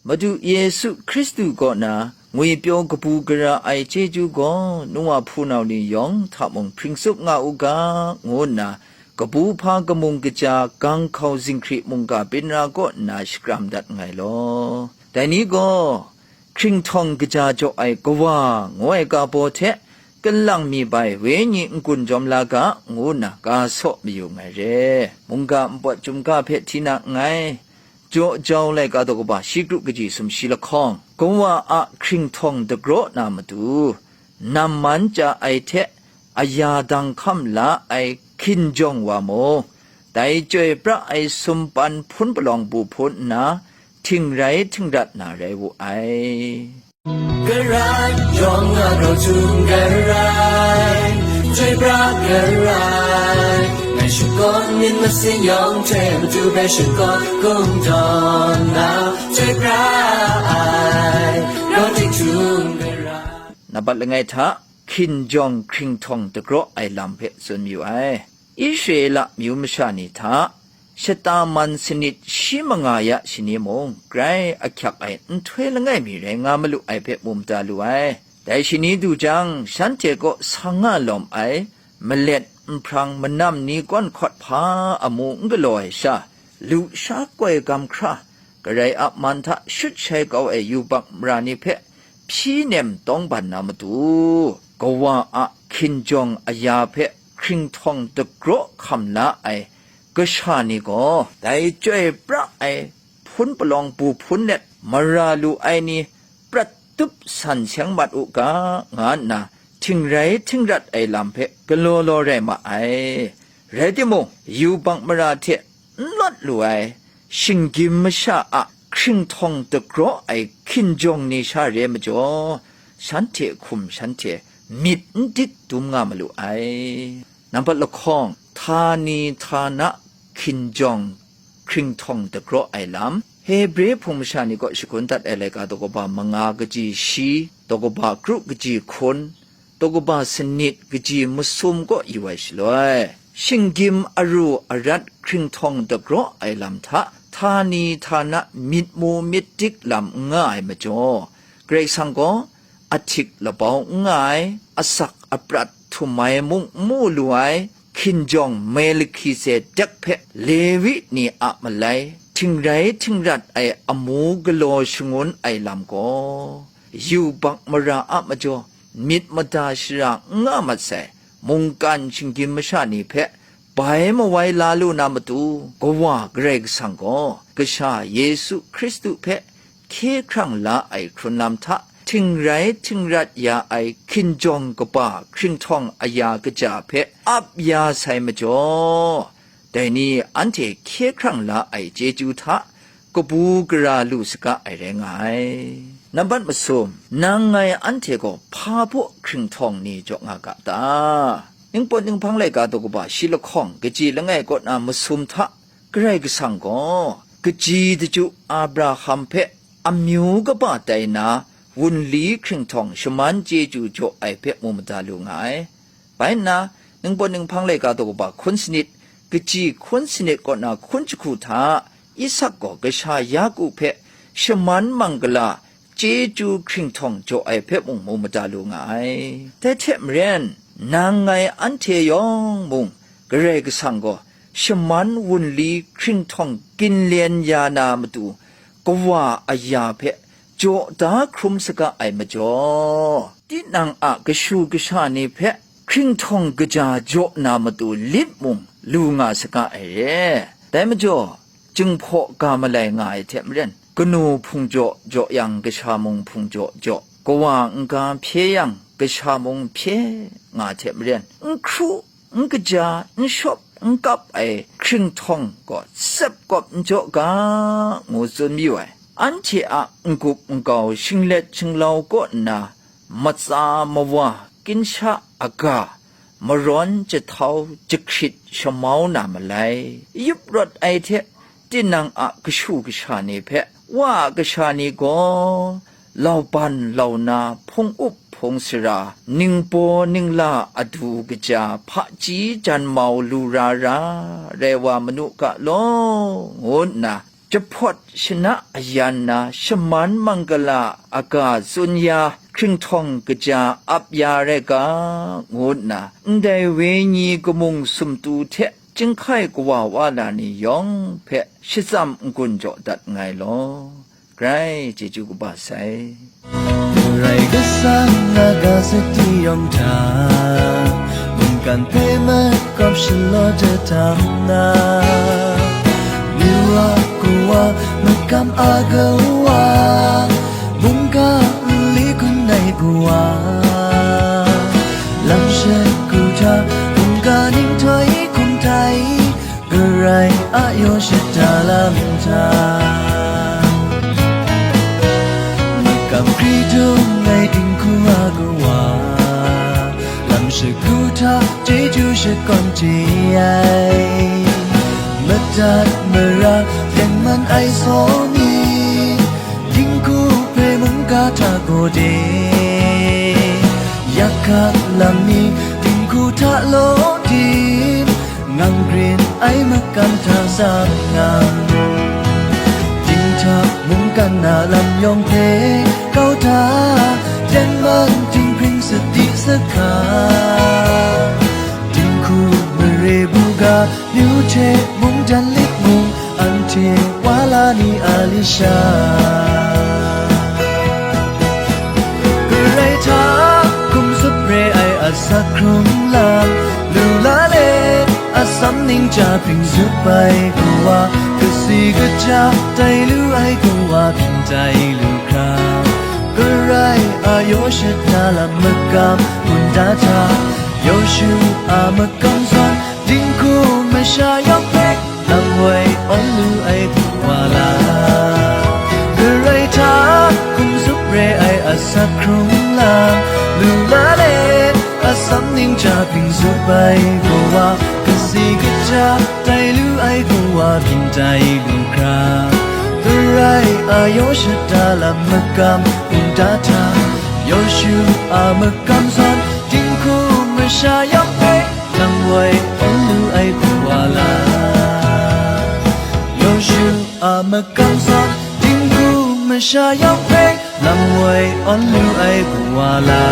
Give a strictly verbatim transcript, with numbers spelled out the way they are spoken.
Madu Yesu Hkristu kaw na ngwipyaw kabu gara ai chyeju gaw nu wa hpunau ni yawng hta mung hpring tsup nga u ga, ngu nna kabu hpa kamung kaja gang hkau zinghkri mungga byin ra kaw nna shakram dat nngai law. Dai ni gaw, hkringhtawng kaja jaw ai Kawa ngu ai ga baw hte, kalang mi bai wenyi n-gun jawm la ga, ngu nna ga saw mayu nngai re. Mungga npawt chyum ga hpe hti na nngai. Jaw jau laika daw kaba shi kru kaji sumshi lahkawng, Kawa a hkringhtawng dagraw na matu, nam man chya ai hte aya dang hkam la ai hkinjawng wa mung, dai chyoi pra ai sumpan hpun palawng bu hpun nna, htingrai htingrat na rai wu ai. Karai yawng a rau htung karai, chyoi pra karai, ngai shakawn myit masin yawng hte matu hpe shakawn kungdawn na, chyoi pra ai, rau tik htung karai. Nambat langai hta, hkinjawng hkringhtawng dagraw ai lam hpe tsun mayu ai. Israela myu masha ni hta, shata man sanit shi manga ya shani mung, grai ahkyak ai nhtoi langai mi rai nga malu ai hpe mu mada lu ai. Dai shani du jang, shanhte kaw sang nga lawm ai, malet, nhprang, manam ni kawn hkawt hpa amu n galaw ai sha, lusha koi gam hkra, Karai a man hta shut shai kau ai yubak mara ni hpe hpyi nem tawngban na matu, Kawa a hkinjawng aya hpe hkringhtawng dagraw hkam la ai kasha ni gaw, dai chyoi pra ai hpun palawng bu hpun let mara lu ai ni prat tup san seng mat u ga, nga nna htingrai htingrat ai lam hpe galaw law rai ma ai. Rai timung, yubak mara hte n lawt lu ai shinggyim masha a hkringhtawng dagraw ai hkinjawng ni sha re ai majaw, shanhte hkum shanhte myit n dit dum nga malu ai. Nambat lahkawng, htani htana hkinjawng hkringhtawng dagraw ai lam, Hebre hpung masha ni kaw shagun dat ai laika daw kaba manga kaji shi, daw kaba kru kaji hkun, daw kaba sanit kaji masum kaw yu ai shaloi, shinggyim aru arat hkringhtawng dagraw ai lam hta, htani htana myit mu myit dik lam n nga ai majaw, Karai Kasang gaw ahtik labau n nga ai, asak aprat htum ai mung n mu lu ai, hkinjawng Melhkisedek hpe Lewi ni a malai htingrai htingrat ai amu galaw shangun ai lam gaw, yubak mara a majaw myit mada shara n nga mat sai, mungkan shinggyim masha ni hpe bai mawai la lu na matu, Kawa Karai Kasang gaw, Kasha Yesu Hkristu hpe hkye hkrang la ai hkrun lam hta, htingrai htingrat ya ai hkinjawng kaba hkringhtawng aya kaja hpe ap ya sai majaw, dai ni anhte hkye hkrang la ai chyeju hta kabu gara lu saga ai rai nga ai. Nambat masum, nang ngai anhte gaw hpa baw hkringhtawng ni jaw nga ga ta? Ningpawt ninghpang laika daw kaba shi lahkawng kaji langai kaw na masum hta, Karai Kasang gaw kaji daju Abraham hpe amyu kaba tai na, wunli hkringhtawng shaman chyeju jaw ai hpe mu mada lu nga ai. Bai nna, ningpawt ninghpang laika daw kaba hkun sanit, kaji hkun sanit kaw na hkun jahku hta, Isak gaw kasha Yaku hpe shaman manggala chyeju hkringhtawng jaw ai hpe mung mu mada lu nga ai. Dai hte maren, nang ngai anhte yawng mung Karai Kasang gaw shaman wunli hkringhtawng ginlen ya na matu, Kawa aya hpe jaw da hkrum saga ai majaw, tinang a kashu kasha ni hpe hkringhtawng kaja jaw na matu lit mung lu nga saga ai re. Dai majaw, Jinghpaw ga malai nga ai hte maren, kanu hpung jaw jaw yang kasha mung hpung jaw jaw, kawa n-ga hpye yang kasha mung hpye nga ai hte maren, n hkru, n kaja, n shawp, n kap ai hkringhtawng gaw tsep kawp n jaw ga, ngu tsun mayu ai. Anhte a n-gup n-gau shinglet shinglau kaw nna, matsa mawa, ginsha aga, marawn jahtau jahkrit shamau na malai. Yup rawt ai hte, tinang a kashu kasha ni hpe, wa a kasha ni gaw, lauban launa, hpung up hpung sara, ningbaw ningla adu kaja, hpaji janmau lu ra ra, rai wa manu ga law, ngu nna, jahpawt shana ayan na, shaman manggala a ga tsun ya, hkringhtawng kaja ap ya rai ga, ngu nna, ndai wenyi kamung sumtu hte chyinghkai kawa wala ni yawng hpe shitsam n-gun jaw dat nngai law, grai chyeju kaba sai. Karai Kasang a ga sadi yawng hta, mungkan hpe makawp shalaw jahtam na, Yu a kawa, makam a kawa, mungga nli hkun ai kawa, lam shagu hta mungga nhtoi hkum tai, Karai a yaw shada lam hta, makam hkri dung ai dinghku a kawa, lam shagu hta chyeju shakawn chye ai, madat mara tengman ai saw ni, dinghku hpe mungga hta gaw de, yak hkak lam ni dinghku hta law tim, ngang grin ai makam hta sang ngang, dinghta mungkan na lam yawng hpe kau hta, tengman dinghpring sadi sahka, dinghku mare buga, Yu hte mungdan lit mung, anhte wala ni a lasha. Karai hta hkum sup re ai asak hkrung lam, lu la let, atsam ning ja hpring zup ai kawa, kasi kaja tai lu ai kawa hpyin tai lu hkra, Karai a yaw shada lam makam hkunda hta, Yawshu a makam zawn, dinghku masha yawng hpe lam woi awn lu ai kawa la, Karai hta hkum zup re ai asak hkrung lam, lu la let, atsam ning ja hpring zup ai kawa, kasi kaja tai lu ai kawa hpyin tai lu hkra, Karai a yaw shada lam makam hkunda hta, Yawshu a makam zawn, dinghku masha yawng hpe lam woi awn lu ai kawa la, Yawshu a makam zawn, dinghku masha yawng hpe lam woi awn lu ai kawa la.